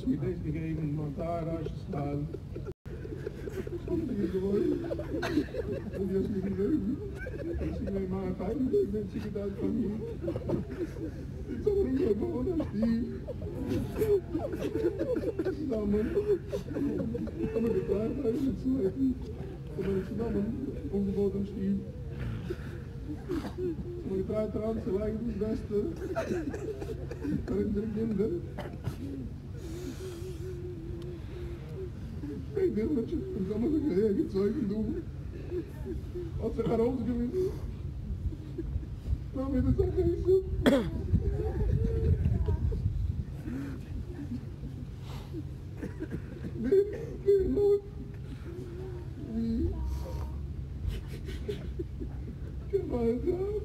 האסט מיר דאס געגעבן, מיין טייערע אשת חיל. האב איך געוואוינט און דו האסט מיר געגעבן, דאס איז געווען מיין חלק, דאס איז געווען צוגעטיילט פאר מיר. יעצט האבן מיר אנגעהויבן בויען א שטוב צוזאמען, האבן מיר געטראכט איינער דעם צווייטן, האבן מיר צוזאמען אויפגעבויט דעם שטוב, האבן מיר געטרייט אריינצולייגן דאס בעסטע פאר אונזערע קינדער. שפעטער ווען אונז האבן זיך אהער געצויגן דא האט זיך ארויסגעוויזן א מידת החסד. ווער קען נאר ווי קען מעיד זיין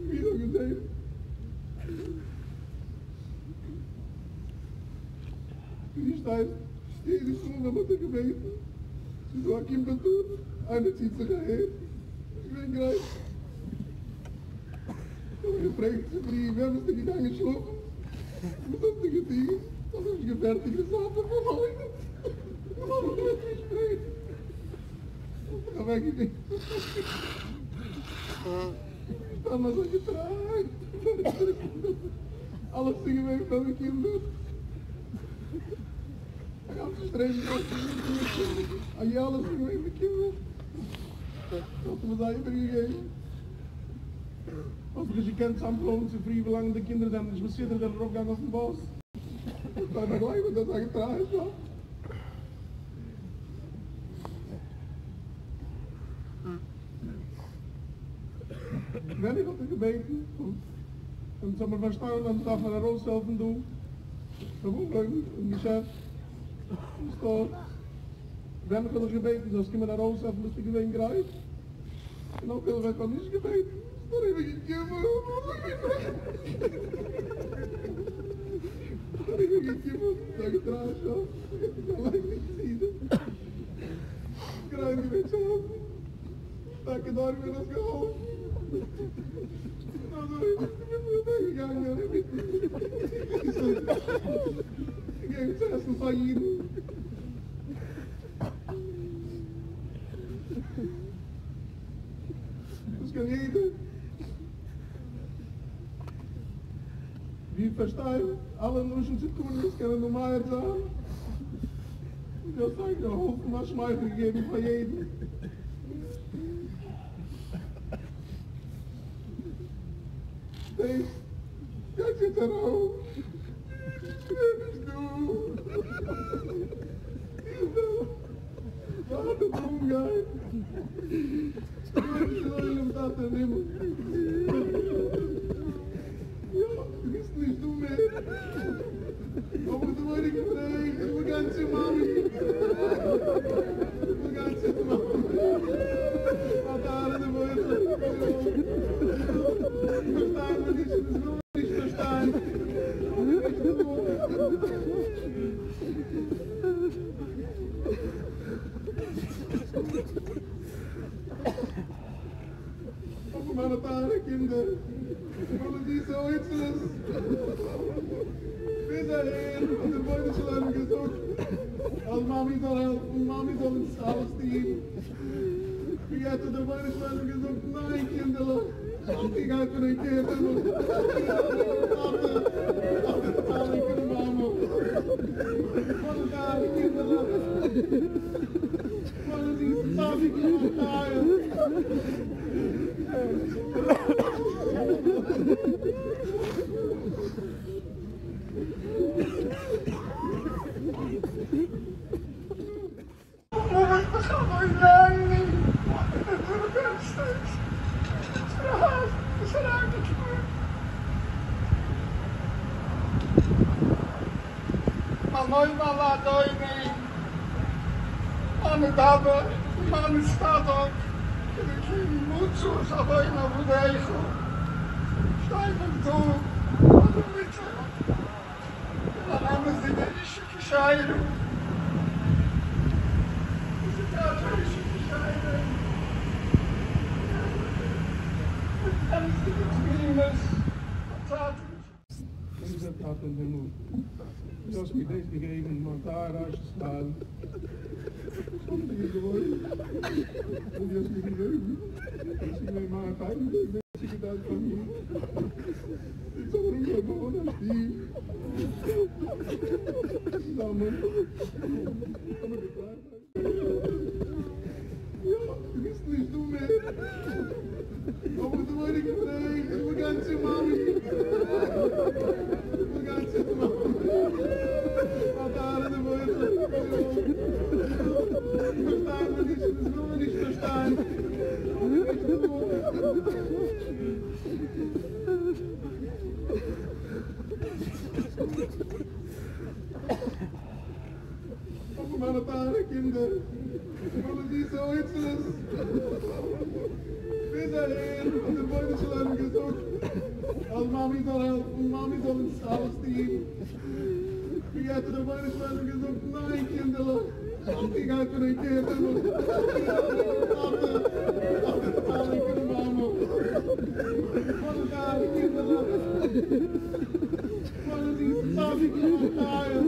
ווי איך האב געזען. ווי דו שטייסט יעדעס מאל ווען מ'האט דיך געבעטן, ס'איז דא א קימפעטאר, איינער ציט זיך אהער, ביסט געווען גרייט. כ'האב דיך געפרעגט צופרי ווען ביסטו געגאנגען שלאפן? וואס האסטו געטון? האסט נישט געפערטיגט די סאפער פאר מארגן? לאמיר נישט שפרעכן. האסט דיך אוועקגעגעבן. געשטאנען אזוי געטריי פאר אונזערע קינדער, אלעס איז געווען פאר די קינדער, א גאנצע שטרענג אלעס איז געווען די קינדער, האט מען זיי איבערגעגעבן, האסט זיך נישט געקענט צוזאמקלויבן צופרי ווילאנג די קינדער זענען נישט מסודר זענען ארויפגעגאנגען אויפן באס, זיי באגלייט מיט אזא געטריישאפט. ווען איך האב דיך געבעטן אונז האבן מיר פארשטאנען אז מ'דארף מיר ארויסהעלפן דא, איך האב אנגעהויבן דעם געשעפט אין סטאר, ווען איך האב דיך געבעטן זאלסט קומען ארויסהעלפן ביסטו געווען גרייט, און אפילו ווען איך האב נישט געבעטן ביסטו אריבער געקומען אריבער געקומען מיט א געטריישאפט, געלייגט די חסידים, גרייט געווען צו העלפן. טאקע דארט ווען האסט געהאלפן און אזוי ביסטו מיר אוועק געגאנגען אינמיטן געבן צו עסן פאר אידן. דאס קען יעדער. ווי איך פארשטיי אלע נשים צדקניות קענען דא מעיד זיין. דו האסט זיי געהאלפן א שמייכל געגעבן פאר יעדן. דאס גייט יעצט ארויף. ווער ביסט דו? איך וועל ווייטער אנגיין. רבונו של עולם טאטע אין הימל. יא, דו ביסט נישט דא מער. האב איך די מורא געפרעגט, איך וויל גיין צו מאמי. איך וויל גיין צו מאמי. א טייערע די מורא. פארשטיי מיר נישט, און עס וויל מיר נישט פארשטיין. נישט דא. אבער מיינע טייערע קינדער, מיינע זיסע אוצרות, ביז אהער האט דער רבונו של עולם געזאגט אז מאמי זאל העלפן, מאמי זאל אונז אלעס טון, און יעצט האט דער רבונו של עולם געזאגט, ניין קינדערלעך, טאטי גייט פון ענק קער נעמען, טאטע, טאטע צאל ענקער מאמע, מיינע טייערע קינדערלעך. מיינע זיסע צדיקים חיים. מה נאמר לאדוני, מה נדבר ומה נצטדק, כי מצאו את עוון עבדיך, שטייט דאך דא ביי די מצוה פון אן אמת'דיגע אשה כשרה, וואס איז טייטש א אשה כשרה? מיט אמת'דיגע תמימות, א צייט. אונזער טאטע. טאטע אין הימל, דו האסט מיר דאס געגעבן, מיין טייערע אשת חיל, ס'איז מיר געוואויל, און דו האסט מיר געגעבן, דאס איז געווען מיין חלק, דאס איז געדאכט פאר מיר, איצט האבן מיר אנגעהויבן בויען א שטוב, צוזאמען האבן מיר געטראכט. יא, דו ביסט נישט דא מער. האב איך די מורא געפרעגט, איך וויל גיין צו מאמי. איך וויל גיין צו די מאמי. מיין טייערע דבורה'לע. פארשטיי מיר נישט, דאס וויל מען נישט פארשטיין. נישט דא. אבער מיינע טייערע קינדער, מיינע זיסע אוצרות, ביז אהער האט דער רבונו של עולם געזאגט אז מאמי זאל העלפן, מאמי זאל אונז אלעס טון, ווי האט דער רבונו של עולם געזאגט, ניין קינדערלעך, טאטי גייט פון ענק קער נעמען, טאטע, טאטע איז ענקערע מאמע, מיינע טייערע קינדערלעך. מיינע זיסע צדיקים חיים.